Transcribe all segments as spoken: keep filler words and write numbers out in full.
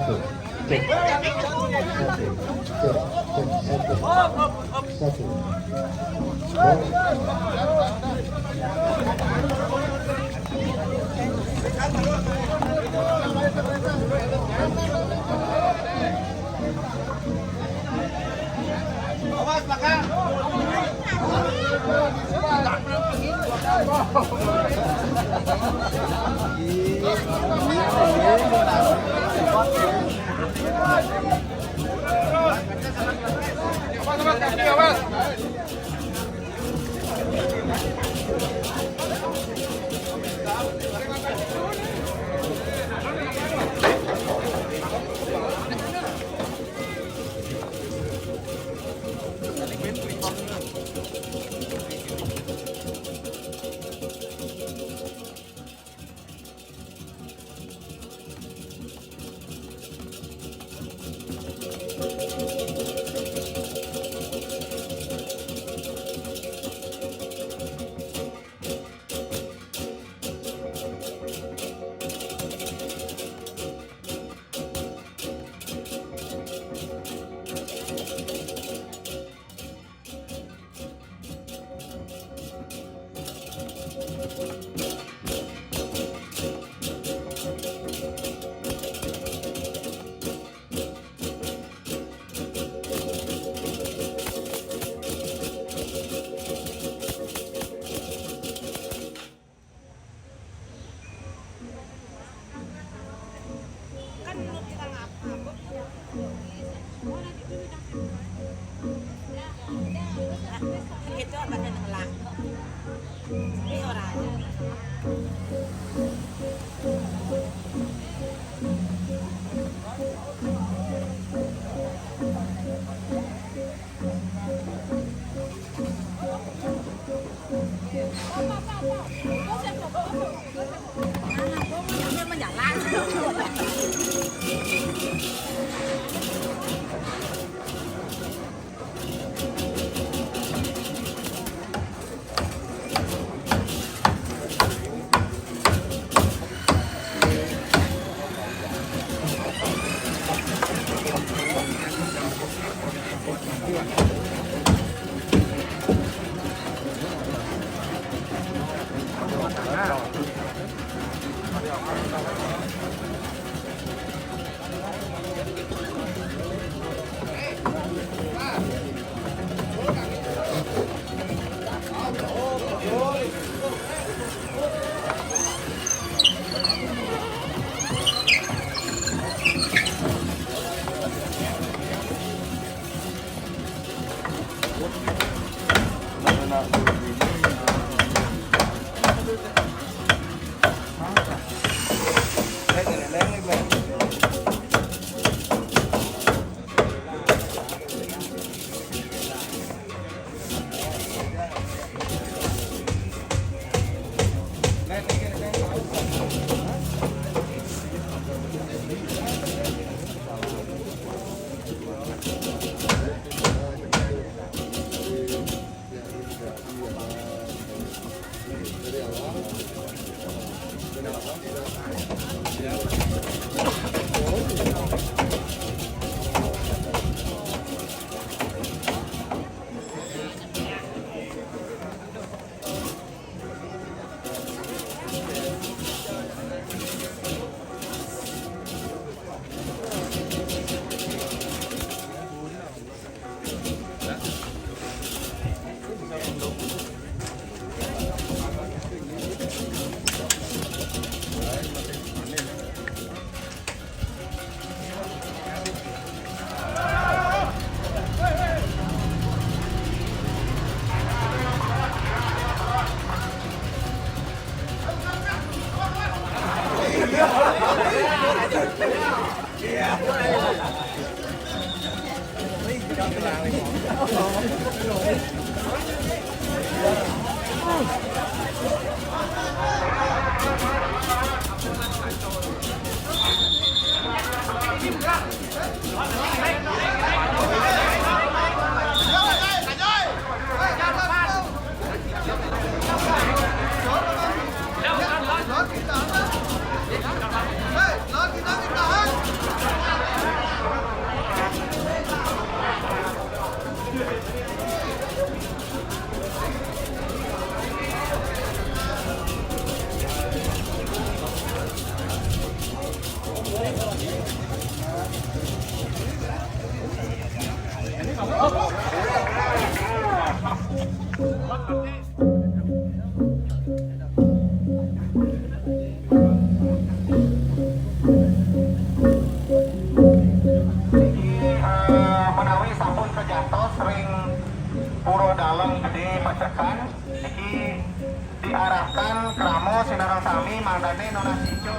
Satu. Cek. Satu. Cek, cek, satu. Satu. Eh, menawi sampun kajantos ring Pura Dalem Gedé Macekan, niki diarahkan krama sinareng sami mangdané nunas ica.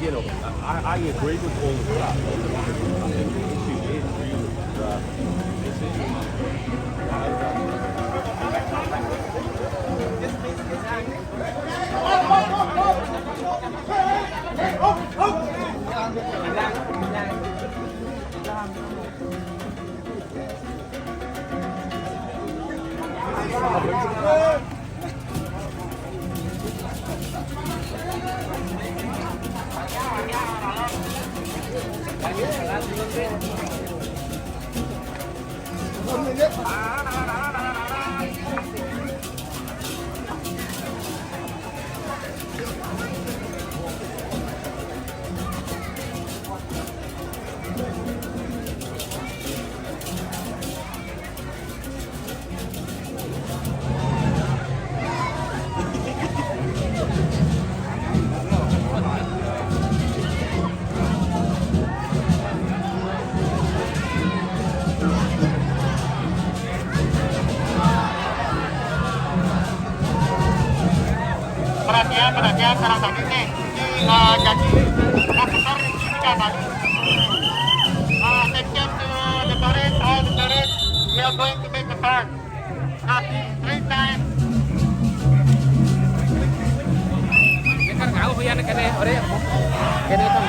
You know, I, I agree with all of that. I agree with, uh, this is one of the Perhatian, perhatian, sareng sami nih. Ini, eh, jadi komputer ini kan tadi. Eh, attention to the turret, all the turrets, we are going to make a turn. Three times. Ini kan ngauh ya, nih, kene, ore. Kene kan.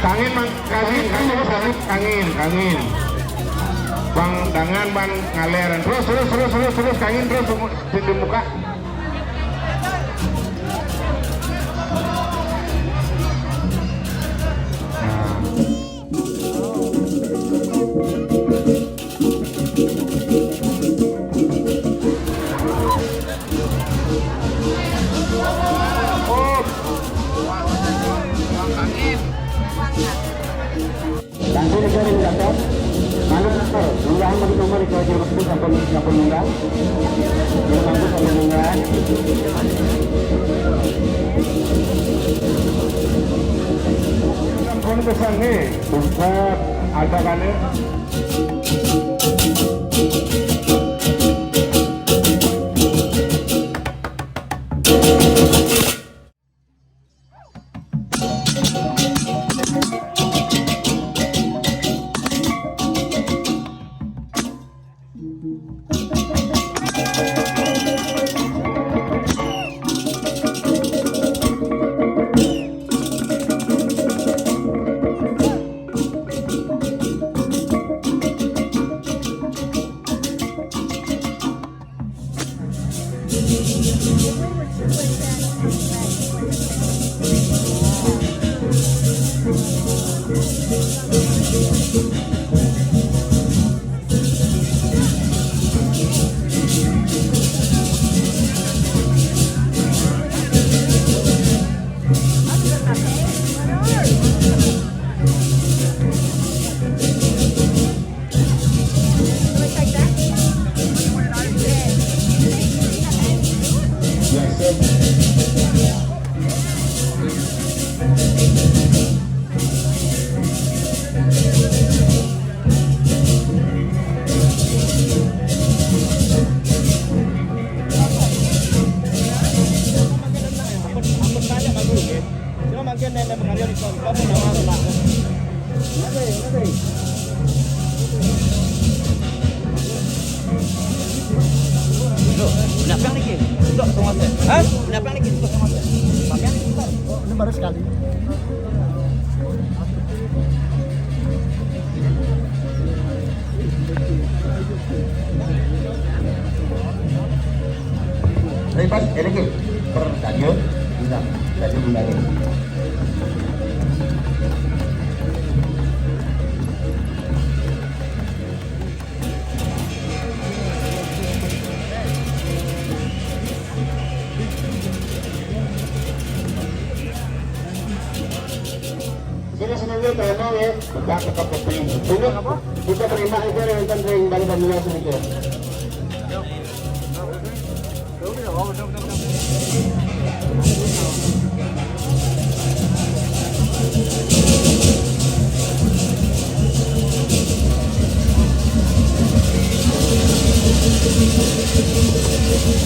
Kangin, Bang, kangin, kangin, kangin, kangin. Bang, dangan, Bang, ngaler. Terus, terus, terus, terus, terus, kangin, terus, di, di muka. Langsung saja diucapkan. Mana nomor? Mudahan bagi nomor di Jawa Timur itu sampun, sampun munggah. Yang mampu sampun munggah. Sampun pesan nih. Buset, ada kan ya? Seneng nggih, terima nggih. Buka teka peti. Sini, kita terima aja yang penting dari Banyumas niki.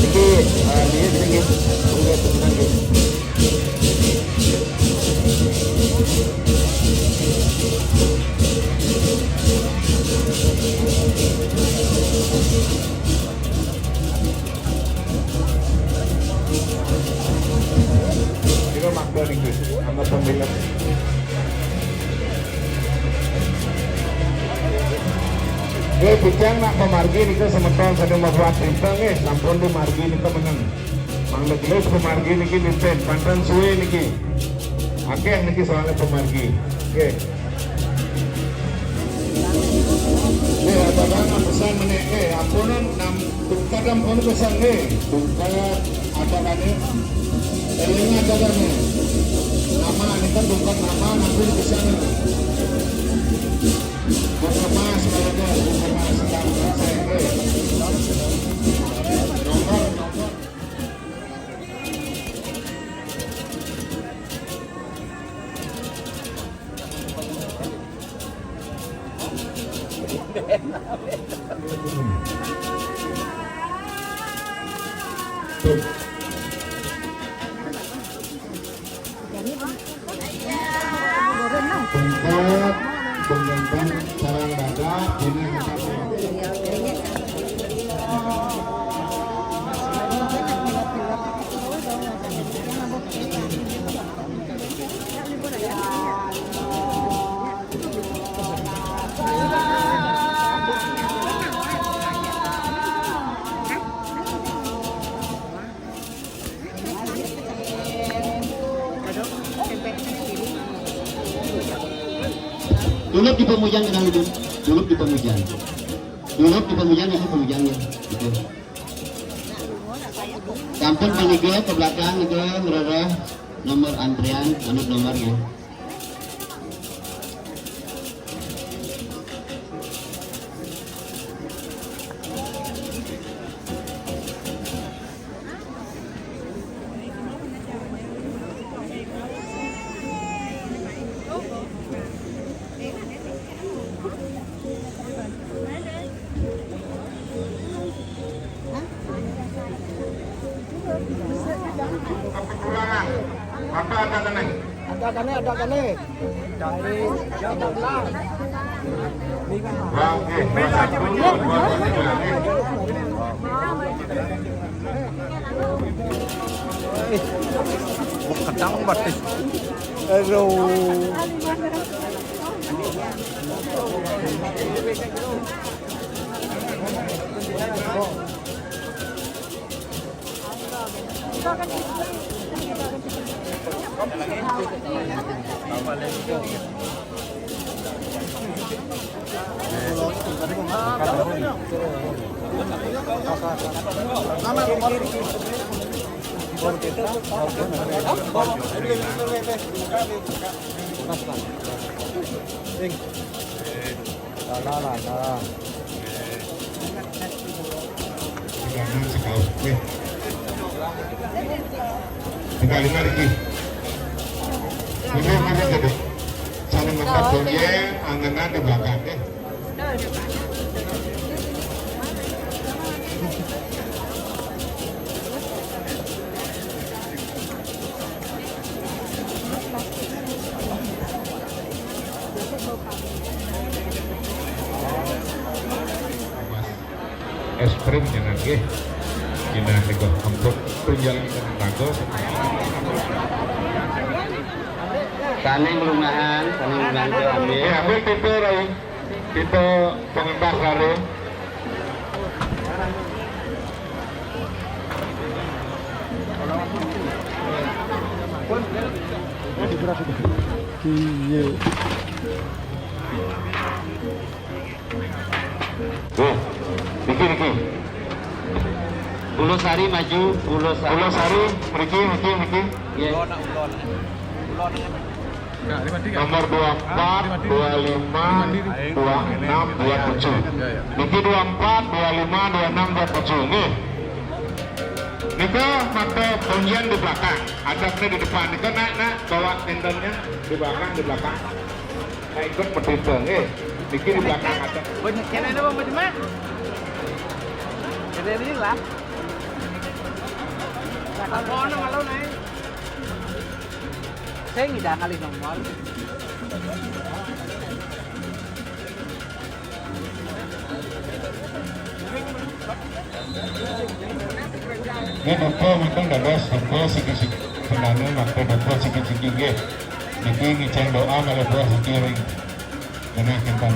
Niki, eh, niki, niki, niki. Kira makna niki, anggap pemilih. Nggih, bujang nak pamargi nika semeton sané mabuat timpeng nggih, sampun pamargi nika meneng. Mangda gelis pamargi niki mimpin, panten suwe niki. Akeh niki soalnya pamargi. Nggih. Nggih, apa pesan menek nggih, ampun nam tungkat ampun pesan nggih. Tungkat ada kane. Eling ada kane. Nama nika tungkat nama nanti pesan. Buka mas, kalau ada, buka mas, kalau saya, eh. Nomor, nomor. Bungkut, bungkut, sarang dada, ini Duluk di pemujang kenal itu. Duluk di pemujang. Duluk di pemujang itu pemujangnya. Gitu. Sampun panitia ke belakang itu ngerereh nomor antrian, manut nomor ya. Apa ada kene? Ada kene, ada kene. Dari jam enam belas. Bangke, Wah, kedang batis. Aduh. Lah, lah, lah, lah. Jangan sekali. Nih. Tinggal lima lagi. Ini mana tadi? Saling makan dulu ya, angenan di belakang deh. Es krim jangan nggih. Jenah nika empuk tunjang tangga. Sané nglungahan, sané nglungahan ambil. Ya, ambil tipe rai. Tipe pengentas lari. Iya. Wah, niki, niki. Pulau Sari maju, Pulau Sari. Pulau Sari, mriki, mriki, mriki. Nggih. Nomor dua empat, dua lima, dua enam, dua tujuh. Niki dua empat, dua lima, dua enam, dua tujuh. Nggih. Nika mangke punjian di belakang. Adabnya di depan. Nika, Nak, Nak, bawa tendernya di belakang, di belakang. Nah, ikut bertiga, nggih. Niki di belakang ada. Banyak kene ada apa, Mas? Kene ini lah. Apa ono malu naik? Saya nggak ngalih nomor. Nggih, duka mangkin dados duka siki-siki pendana mangkin duka siki-siki nggih. Niki ngicén doa malih buah siki ring genah kinten.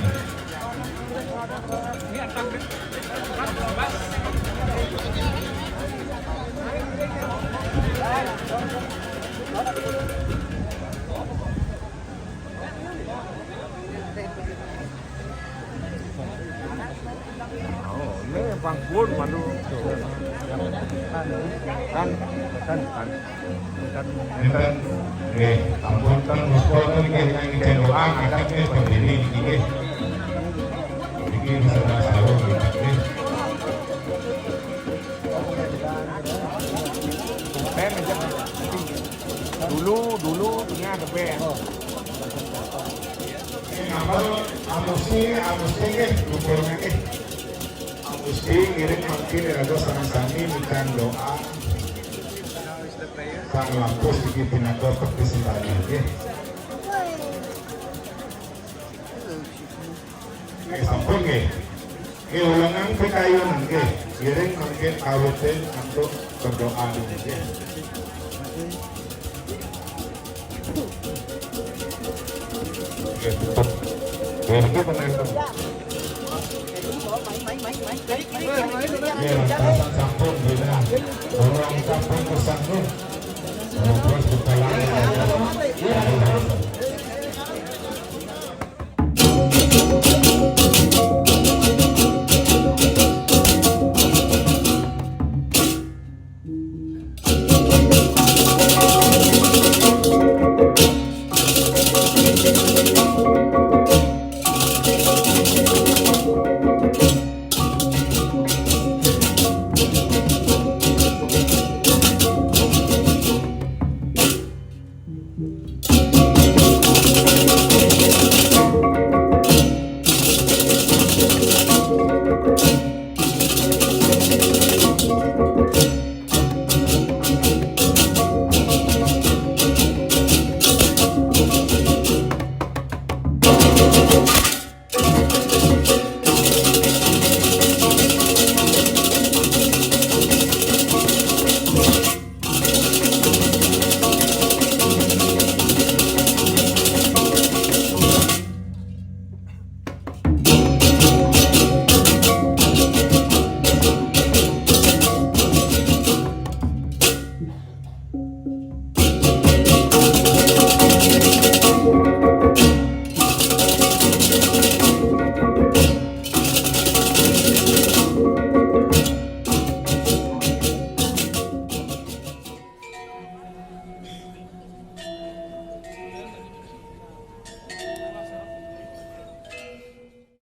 Oh, ini Bang Bun, malu. Kan, kan, kan. Kan, nggih, ampun, kan, muspon, kan, nggih, nang ngicén doa, ngadep, nggih, berdiri, niki, nggih. Niki bisa bahas tahu, nggih, nggih. Pen aja. Dulu, dulu punya ada pen. Apa? Amusi, amusi, nggih, kumpulnya, nggih. Amusi ngiring mangkin iraga sareng sami nitang doa. Sang lampus iki pinaka peti sentana, nggih. Nggih, sampun, nggih. Nggih, ulengang pikayun, nggih. Ngiring mangkin kawitin antuk berdoa, nggih. Nggih, tutup. Nggih, niki penganten. Nggih, rasan sampun, nggih, nah. Ulang sampun pesan, nggih. Terus buka lagi. Nggih,